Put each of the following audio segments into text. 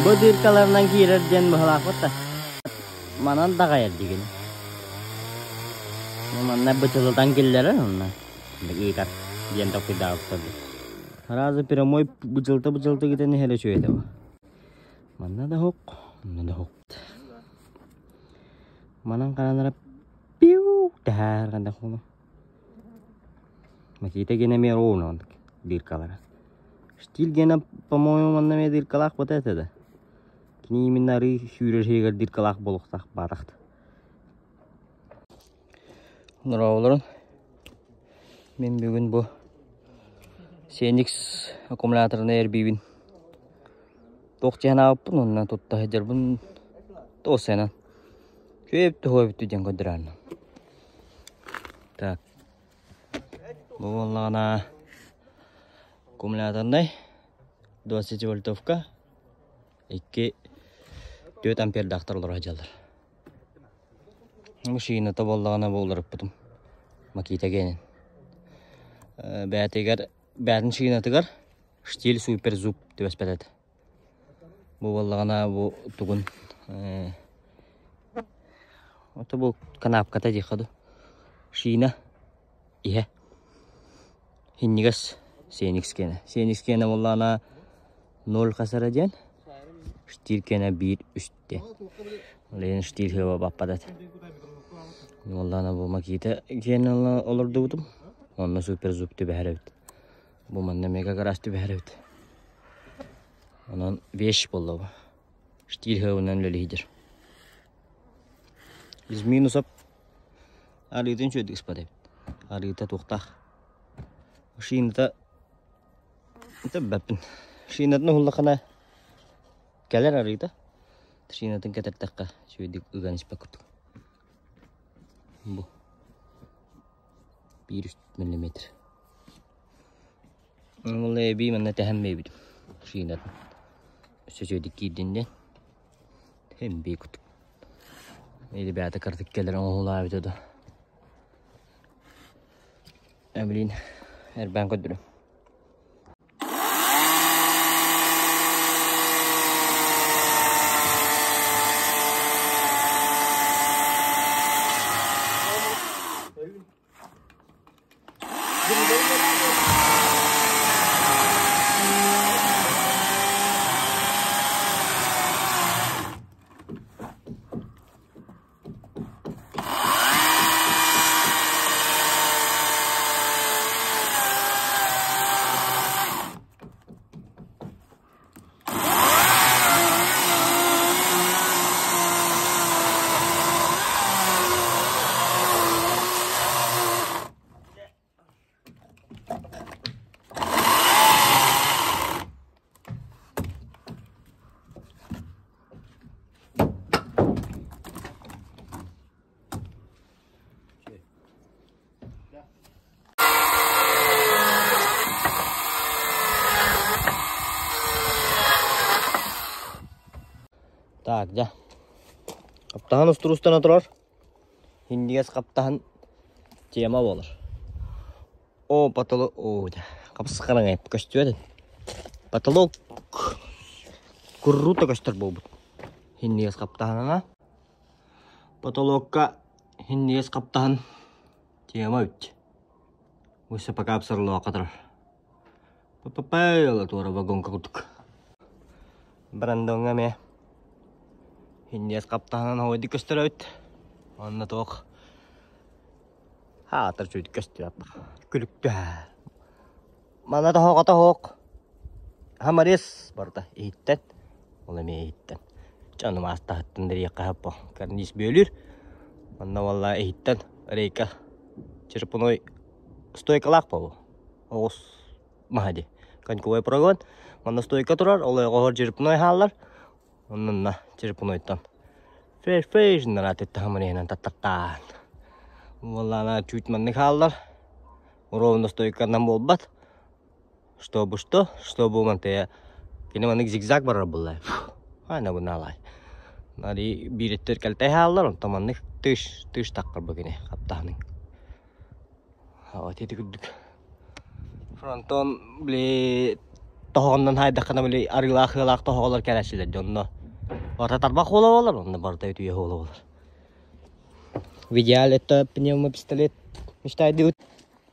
Бу дыркаларынан киирэр диэн быһалаахпыт да. Манан даҕайар дигин. Манна бычылытан киллэрэр онно. Ыытар диэн толкуйдаабыттар. Сразу прямой бычылта-бычылта кытан иһэр үчүгэй да. Манна да хук, манна да хук. Манан харанара пиу тэһээр ганда хуну. Макита гена эмиэ ровно оннук дыркалара. Штиль гена, по-моему, манна эмиэ дыркалаах вот это да. Кини именно арыы сүүрэр иһигэр дыркалаах буолуохтаах баатахт. Нороолорун. Мин бүгүн бу Сеникс аккумуляторын эрбиибин. Туох дьиһэн аабыппын уонна тутта сылдьарбын туос сыанан. Үчүгэй туһуга бүттү диэн көрдөрөөрү. Так. Бу буоллаҕына аккумуляторнай 20 вольтовка 2 4 ампердаахтар олоро сылдьаллар. Бу шината буоллаҕына бу уларыппытым. Макита генин. Бээтигэр бээтин шинатыгар штиль супер зуб түбэспэт этэ. Бу буоллаҕына бу тугун ото бу канапката диэххэ дуу шина иһэ синньигэс сеникс киэнэ сеникс киэнэ буоллаҕына ноль хасара диэн штиль киэнэ биир үс диэн ол иһин штиль сыаба баппат этэ буоллаҕына бу макита киэнэ олордубутум онно супер зуб түбэһэр эбит Бу манна мега гараж түбэһэр эбит. Онон вещь буолла бу. Штиль хыабынан үлэлиһидир. Из минусов арыытын үчүгэйдик ыспат эбит. Арыыта туохтаах. Шината тэббэппин. Шинатын уһуллахына кэлэр арыыта. Шинатын кэтэртэххэ үчүгэйдик ыган испэт курдук. Бу. 1 миллиметр. Ол эбии манна тэһэн бэйбитим. Шинатын. Өссө үчүгэйдик киирдин диэн. Тэһэн кутук. Ребята картык кэлэр оҥоһулаабыта да. Блин, эрбээн көрдүрүм. Так, дьэ. Хаптаһан устурустана турар. Индигэс хаптаһан тема буолар. О, потолок, о, дьэ, хапсыхараҥай көстүөтүн. Потолок куррута көстөр буолбут. Индигэс хаптаһанана. Потолокка индигэс хаптаһан тема үт. Өссө пока абсарлыахха турар. Папапайла туора вагонка курдук. Брандоҥҥа эмиэ индиэс хаптаһынан оһуойдук көстөр эбит. Онно туох хаатар үчүгэйдик көстүбэт. Күлүктэ. Манна тоһоҕото суох. Хамарис барыта иһиттэн. Ол эмиэ иһиттэн. Дьону маастаһыттан дириэххэ сөп Карниз бүөлүүр. Онно буолла иһиттэн рейка черпуной стойкалаах буолуо. Оҕус маһа дии. Коньковой прогон. Манна стойка турар, ол оҕоһор черпуной хааллар. Оннунна черпунойтан феш феш наратытта хамарыһынан таттаттаан. Буоллаана чуть маннык хааллар. Ровно стойканан буолбат. Чтобы что? Чтобы мантая кини маннык зигзаг барар буолла. Ана буналай. Нари бииреттер кэлтэй хааллар, онтон маннык тыш тыш таххар бу кини хаптаһының. Вот эти курдук. Фронтон, бли, Тоһоҕоннон хаайдаххына били арыылаах ыалаах тоһоҕолор кэлээччилэр дьонно. Барыта тарбах уола буолар, онно барыта үтүө уола буолар. В идеале это пневмопистолет мечтайдыбыт.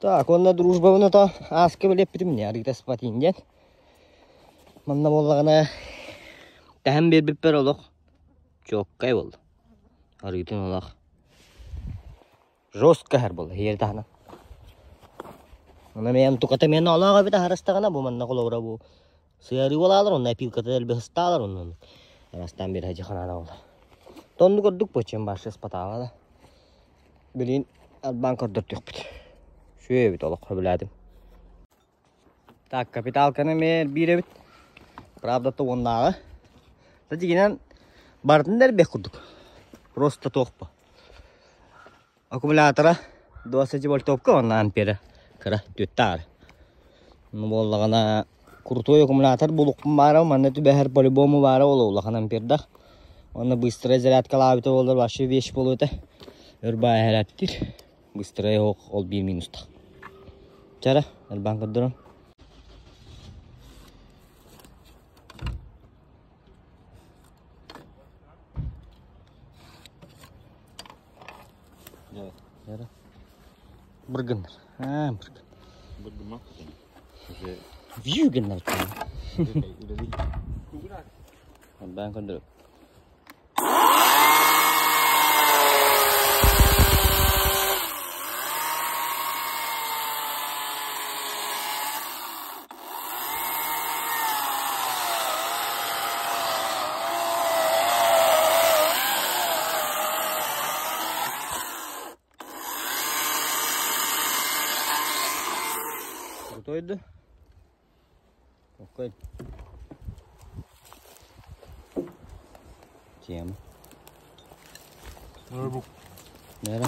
Так, уонна дружбабын ото ааска билэппитим не арыыта спатин диэн. Манна буоллаҕына тэһэн биэрбиппэр олох чуоккай буолла. Арыытын олох жестко иһэр буолла иһиэри таһынан. Онон бэйэм туката мен олоох эбит аһарыстаҕына бу манна холобура бу сыарыы буолаалар онно опилката дэлби ыстаалар онно арастаан биэрэ дьаханаана буолла. Тонну көрдүк бу чем башы спатаала да. Билин арбаан көрдөртүөхпүт. Үчүгэй эбит олох сөбүлээтим. Так, капиталканы эмиэ элбиир эбит. Правда уоннааҕы. Да дьигинэн барытын да элбэх курдук. Просто туох бу. Аккумулятора 20 вольтовка уонна ампера кыра түөттаары. Ну буоллаҕына крутой аккумулятор булукпун баара манна түбэһэр по-любому баара ол улахан ампердах. Уонна быстрая зарядкалаабыта буоллар вообще вещь буолуо этэ. Өр баайа эрэттир. Быстрая ол биир минустах. Чара, элбаан көрдөрөм. Быргыннар. Аа, быргын. Быргыма. Уже Вью гыннар. Элбаан көрдөрөм. Крутой да? Окей. Тема. Nere?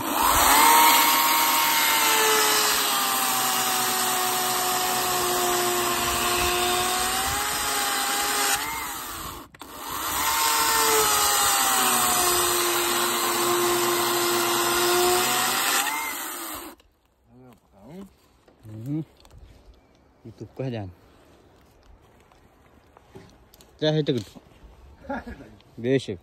Ютубка сылдьан. Дьэ, ити Бешик.